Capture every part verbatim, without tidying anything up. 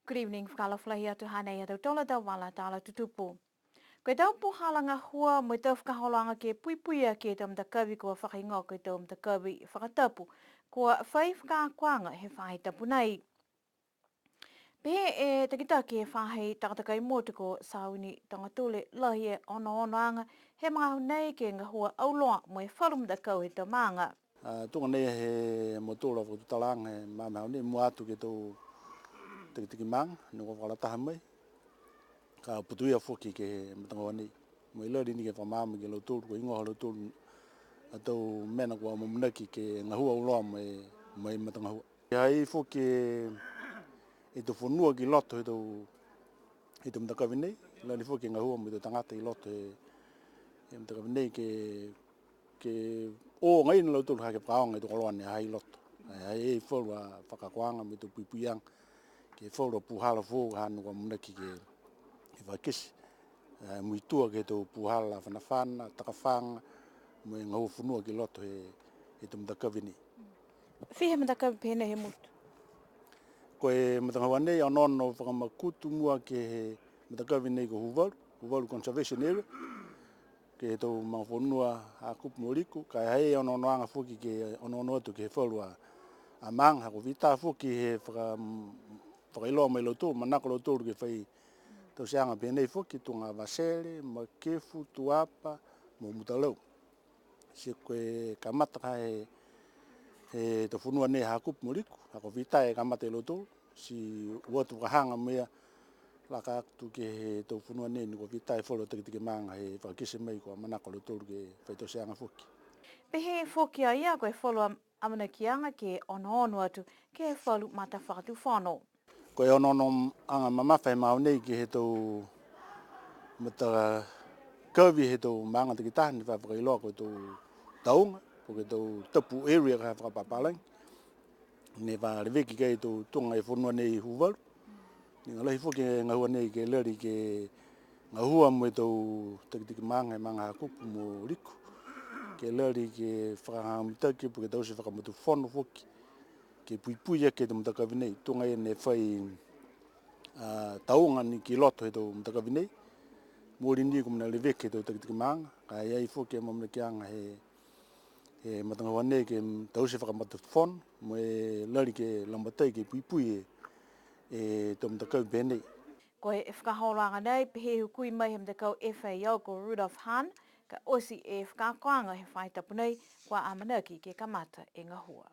Good evening, fakaalofa lahi atu, hanei ha tautolu a tau vala tala tutupu. Ko e tau puhala gahua mo e tau fakaholoaga ke puipui aki e tau matakavi kua fakahigoa ko e tau matakavi fakatapu, kua fai fakaakoaga he faahi tapu nei. Pehē e takitaki he faahi takatakai motu ko Sauni Togatule, lahi e onoonoaga he magaaho nei ke gahua auloa mo e falu matakau he tau maaga. A, tuga nei he motu a fakatutalaaga he magaaho nei, mua atu ke he tau takitaki maaga ne kua fakalataha mai, ka putoia foki ke he matagahua nei. Mo e lali ni ke fakamaama ki a lautolu, ko e heigoa ha lautolu a tau mena kua amanaki ke gahua auloa mo e, mo e matagahua. Ha i ai foki e tau fonua ki loto he tau, he tau matakavi nei, lali foki e gahua mo e tau tagata i loto he, he matakavi nei ke, ke o agaia a lautolu ha ke fakaaoga e tau koloa ne ha i loto. Ha i ai falu a fakaakoaga mo e tau puipuiaga, ke he falu a puhala foou ha ne kua amanaki ke, ke fakakite. E, muitua ke he tau puhala fanafana, takafaga, mo e gahua fonua ki loto he, he tau matakavi nei. Fiha e matakavi pehē nei he motu? Ko e matagahua nei, onoono fakamakutu mua ke he matakavi nei ko Huvalu, Huvalu Conservation Area, ke he tau magafonua Hakupu mo Liku, ka e ha i ai e onoonoaga foki ke onoono atu ke he falu a, a maaga, ha kua fita foki he faka-, fakailoa mai lautolu, manako lautolu ke fai tauteaga pehē nei foki, tuga Vasele, Makefu, Tuapa, mo Mutalau. Ti ko e kamata ka he, he tau fonua nei Hakupu mo Liku, ha kua fita e kamata e lautolu, ti o atu fakahaga mo e laka atu ke he tau fonua nei ne kua fita e falu takitaki maaga he fakakite mai kua manako a lautolu ke fai tauteaga foki. Pehē foki a ia ko e falu a amanakiaga ke onoono atu ke he falu matafakatufono. Ko e onoonoaga mamafa he magaaho nei ke he tau matakavi he tau maaga takitaha ne fa fakailoa ko e tau tauga, po ke tau tapu area ka fakapapālagi. Ne fa leveki ki ai e tau tuga e fonua nei Huvalu. Liga lahi foki e gahua nei ke lali ke gahua mo e tau takitaki maaga he maaga Hakupu mo Liku. Ke lali ke fakahaga mitaki po ke taute fakamatafakatufono foki ke puipui aki e tau matakavi nei, tuga ia ne fai, a, tauga ni ki loto he tau matakavi nei. Mooli ni kua mena leveki he tau takitaki maaga, ka e ai foki e amanakiaga he, he matagahua nei ke taute fakamatafakatufono, mo e lali ke lagomatai ke puipui e, e tau matakavi pehē nei. Ko e fakaholoaga nei, pehē e hukui mai he matakau F A O ko Rudolf Hahn, ka oti e fakaakoaga he faahi tapu nei, kua amanaki ke kamata e gahua.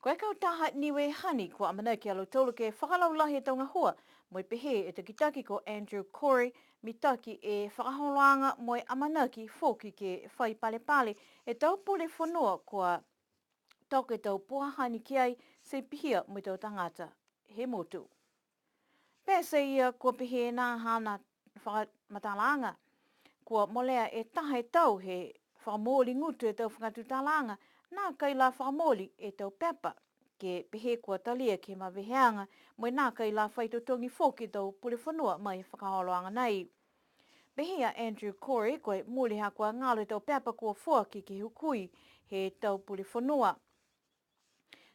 Ko e kautaha Niue Honey, kua amanaki a lautolu ke fakalaulahi e tau gahua, mo e pehē e takitaki ko Andrew Corey, mitaki e fakaholoaga mo e amanaki foki ke fai palepale e tau pule fonua kua toka e tau puha hani ki ai, ti pihia mo e tau tagata he motu. Pete ia kua pehē nā haana fakamatalaaga, kua molea e taha e tau he fakamooli gutu e tau fakatutalaaga, nākai la fakamooli e tau pepa, ke pehē kua talia ke he maveheaga, mo e nākai la fai totogi foki e tau pule fonua mai he fakaholoaga nei. Pehē a Andrew Corey, ko e muli ha kua galo e tau pepa kua foaki ke hukui he tau pule fonua.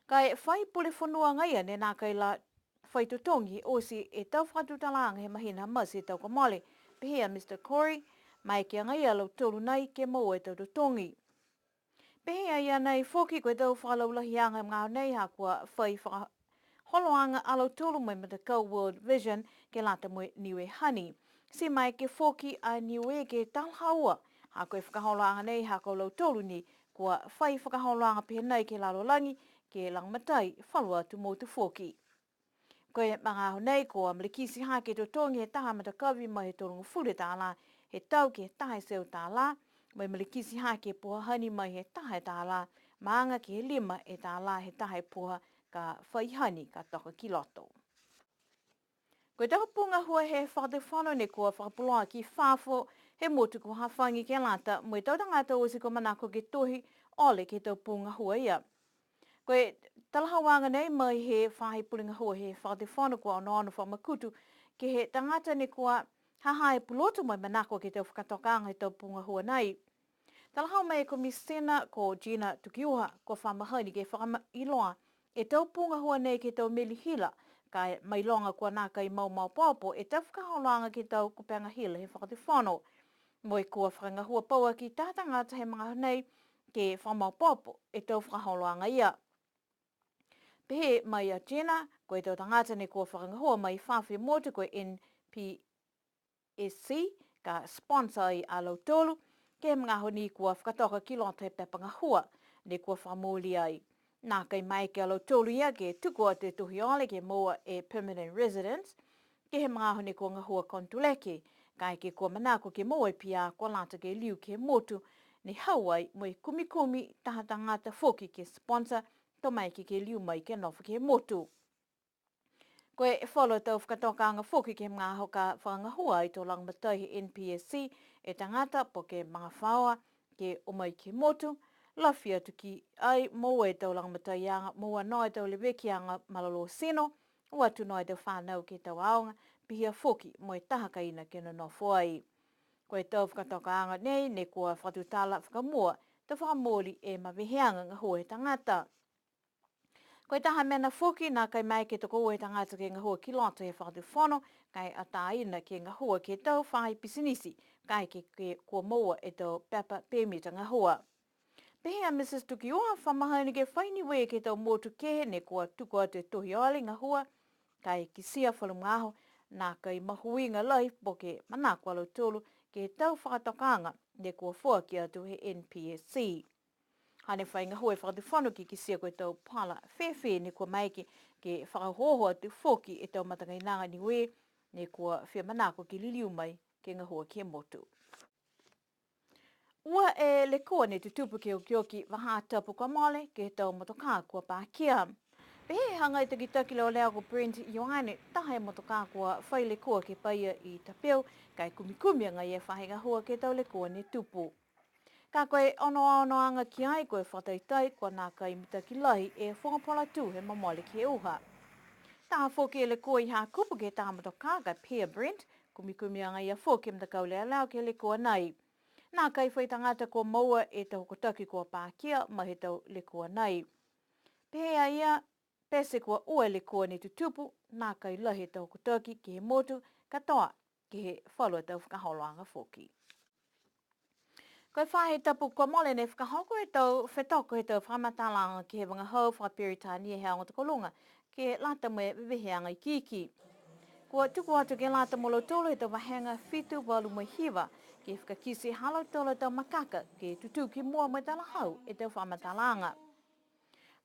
Ka e fai pule fonua agaia ne nākai la fai totogi he oti e tau fakatutalaaga he mahina Mati he tau kua mole, pehē a Mister Corey, maeke agaia a lautolu nei ke moua e tau totogi. Pehē a ia nei foki ko e tau fakalaulahiaga he magaaho nei ha kua fai fakaholoaga a lautolu mo e matakau World Vision ke lata mo e Niue Honey. Ti maeke foki a Niue ke talahaua, ha ko e fakaholoaga nei ha ko lautolu ni kua fai fakaholoaga pehē nei ke he lalolagi, ke lagomatai falu atu motu foki. Ko e magaaho nei, kua malikiti hake e totogi he taha matakavi mai he tolugofulu e tālā he tau ke he taha e teau tālā, mo e malikiti hake e puha hani mai he taha e tālā, maaga ke he lima e tālā he taha e puha ka fai hani ka toka ki loto. Ko e tau pū gahua he fakatufono ne kua fakapuloa ki fafo he motu ko Hafagi ke lata mo e tau tagata oti kua manako ke tohi ole ke he tau pū gahua ia. Ko e talahauaga nei mai he faahi pule gahua he fakatufono kua onoono fakamakutu ke he tagata ne kua ha ha e pulotu mo e manako ke he tau fakatokaaga he tau pū gahua nei. Talahau mai e Komisina ko Gina Tukiuha, kua fa mahani ke fakailoa e tau pū gahua nei ke he tau meli hila, Ka e mailoga kua nākai mau maopoopo e tau fakaholoaga ke he tau kupega hila he Fakatufono. Mo e kua fakagahua pauaki taha tagata he magaaho nei ke fakamaopoopo e tau fakaholoaga ia. Pehē mai a Jenner, ko e tau tagata ne kua fakagahua mai fafo he motu ko e N P S C, ka sponsor ai a lautolu, ke he magaaho ni kua fakatoka ki loto he pepa gahua, ne kua fakamooli ai. Nākai maeke a lautolu ia ke tuku atu e tohi ole ke moua e permanent residence, ke he magaaho ne kua gahua konotuleke, kaeke kua manako ke moua e P R kua lata ke liu ke he motu, ne hau ai mo e kumikumi taha tagata foki ke sponsor, to maeke ke liu mai ke nofo ke he motu. Ko e falu tau fakatokaaga foki ke he magaaho ka fakagahua ai to lagomatai he N P S C e tagata po ke magafaoa ke o mai ke he motu, lafi atu ki ai moua e tau lagomataiaga, moua noa e tau levekiaga malolō tino, o atu noa e tau fanau ke he tau aoga, pihia foki mo e taha kaina ke nonofo ai. Ko e tau fakatokaaga nei, ne kua fakatutala fakamua, to fakamooli e maveheaga gahua he tagata. Ko e taha mena foki, nākai maeke tokoua e tagata ke gahua ki loto he Fakatufono, ka e atāina ke gahua ke he tau faahi pisinisi, kaeke ke kua moua e tau pepa pemita gahua. Pehē a Mrs Tukiua, fa mahani ke fai Niue ke he tau motu kehe ne kua tuku atu e tohi ole gahua, ka e kitia falu magaaho, nākai mahuiga lahi po ke manako a lautolu ke he tau fakatokaaga ne kua foaki atu he N P S C. Hane fai gahua e Fakatufono ke kitia ko e tau puhala fēfē ne kua maeke ke fakaohooho atu foki e tau matakainaga Niue ne kua fia manako ke liliu mai ke gahua ke he motu. Ua e lekua ne tutupu ke okioki vahā tapu kua mole ke he tau motokā kua pakia. Pehē e hagai takitaki leoleo ko Brent Ioane, taha e motokā kua fai lekua ke paia i Tapeu, ka e kumikumi agaia e faahi gahua ke he tau lekua ne tupu. Ka ko e onoonoaga ki ai, ko e fakataitai kua nākai mitaki lahi e fuga puhala tū he momole ke he uha. Taha foki e lekua i Hakupu ke he taha motokā, ka e pehē a Brent, kumikumi agaia foki e matakau leoleo ke he lekua nei. Nākai fai tagata kua moua e tau hokotaki kua pakia mai he tau lekua nei. Pehē a ia, pete kua ua e lekua ne tutupu, nākai lahi e tau hokotaki ke he motu, katoa ke he falu a tau fakaholoaga foki. Ko e faahi tapu kua mole ne fakahoko e tau fetoko he tau fakamatalaaga ke he vagahau fakaperitania he aoga tokoluga, ke lata mo e veveheaga ikiiki. Kua tuku atu ke lata mo lautolu he tau vahega fitu, valu mo e hiva, ke fakakite ha lautolu a tau makaka, ke tutū ki mua mo e talahau e tau fakamatalaaga.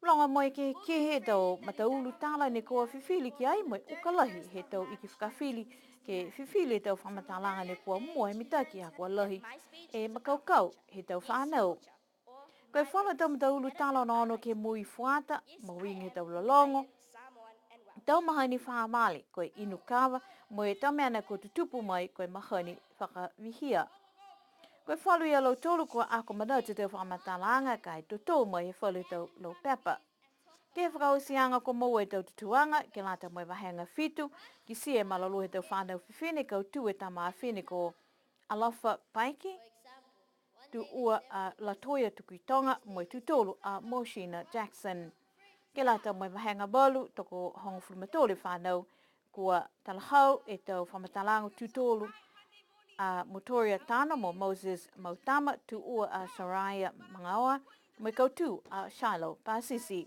Loga mo e kehekehe e tau mataulu tala ne kua fifili ki ai mo e uka lahi he tau iki fakafili, ke fifili e tau fakamatalaaga ne kua mua he mitaki ha kua lahi e makaukau he tau fanau. Ko e falu a tau mataulu tala onoono ke he moui fuata, mahuiga he tau lologo, tau mahani favale, ko e inu kava, mo e tau mena kua tutupu mai, ko e mahani fakavihia. Ko e falu ia lautolu kua ako manatu e tau fakamatalaaga, ka e totou mai he falu he tau laupepa. Ke he fakaotiaga kua moua e tau tutūaga, ke lata mo e vahega fitu, kitia e malolō he tau fanau fifine, kautū e tama fifine ko Alofa Paike, tū ua a Latoya Tukuitonga, mo e tū tolu a Moshina Jackson. Ke lata mo e vahega valu, tokohogofulu ma tolu e fanau, kua talahau e tau fakamatalaaga, tū tolu a Motoria Tano mo Moses Mautama, tū ua a Soraya Magaoa, mo e kautū a Shiloh Pasisi.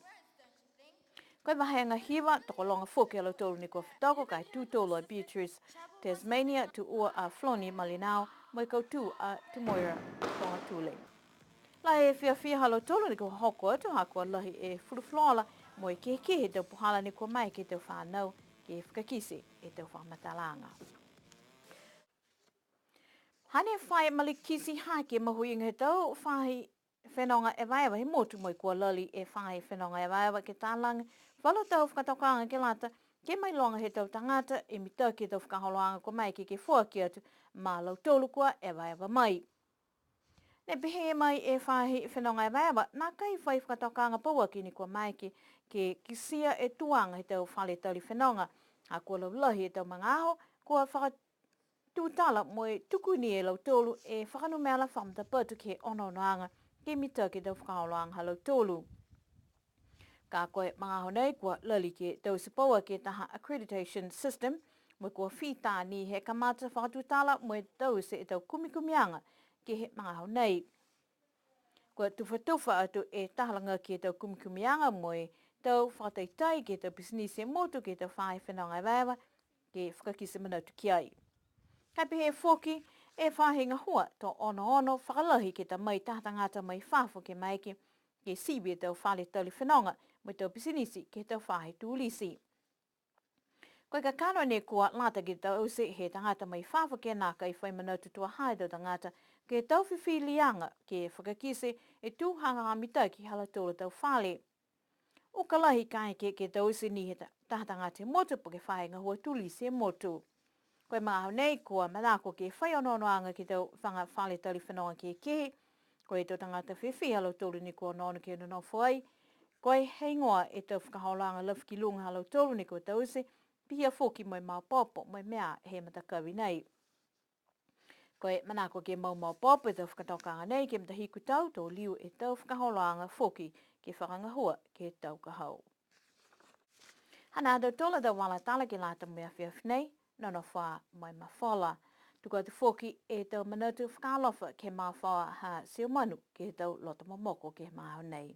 Ko e vahega hiva, tokologa foki a lautolu ne kua fetoko, ka e tū tolu a Beatrice Tasmania, tū ua a Floni Malinao, mo e kautū a Tumoira Togatule. Lahi e fiafia ha lautolu ne kua hoko atu, ha kua lahi e fulufuluola, mo e kehekehe e tau puhala ne kua maeke e tau fanau ke fakakite e tau fakamatalaaga. Hane fai malikiti hake e mahuiga he tau faahi fenoga evaeva he motu, mo e kua lali e faahi fenoga evaeva ke talaga falu tau fakatokaaga ke lata ke mailoga he tau tagata e mitaki e tau fakaholoaga kua maeke ke foaki atu ma lautolu kua evaeva mai. Ne pehē mai e faahi fenoga evaeva, nākai fai fakatokaaga pauaki ne kua maeke ke kitia e tuaga he tau fale tali fenoga, ha kua laulahi e tau magaaho, kua faka- tutala mo e tuku ni e lautolu e fakanumela fakamatapatu ke he onoonoaga, ke mitaki e tau fakaholoaga ha lautolu. Ka ko e magaaho nei kua lali ke taute pauaki e taha accreditation system, mo e kua fita ni he kamata fakatutala mo e taute e tau kumikumiaga ke he magaaho nei. Kua tufatufa atu e taha lagaki he tau kumikumiaga mo e tau fakataitai ke he tau pisinisi he motu ke he tau faahi fenoga evaeva ke fakakite manatu ki ai. Ka e pehē foki e faahi gahua to onoono fakalahi ke ta mai taha tagata mai fafo ke maeke ke sivi e tau fale tali fenoga mo e tau pisinisi ke he tau faahi tulisi. Ko e kakano nei kua lata ke taute he tagata mai fafo ke nākai fai manatu tuaha e tau tagata ke he tau fifiliaga ke fakakite e tū hagahaga mitaki ha lautolu a tau fale. Uka lahi kaeke ke taute ni he ta-, taha tagata he motu po ke faahi gahua tulisi he motu. Ko e magaaho nei kua manako ke fai onoonoaga ke he tau faga fale tali fenoga kehekehe, ko e tau tagata fēfē ha lautolu ne kua onoono ke nonofo ai, ko e heigoa e tau fakaholoaga lafi ki luga ha lautolu ne kua taute, pihia foki mo e maopoopo mo e mea he matakavi nei. Ko e manako ke mau maopoopo e tau fakatokaaga nei ke he matahiku tau, to liu e tau fakaholoaga foki ke fakagahua ke he tau ka hau. Hanā ha tautolu a tau vala tala ke lata mo e afiafi nei, nonofo ā mo e mafola. Tuku atu foki e tau manatu fakaalofa ke he magafaoa ha Siumanu ke he tau loto momoko ke he magaaho nei.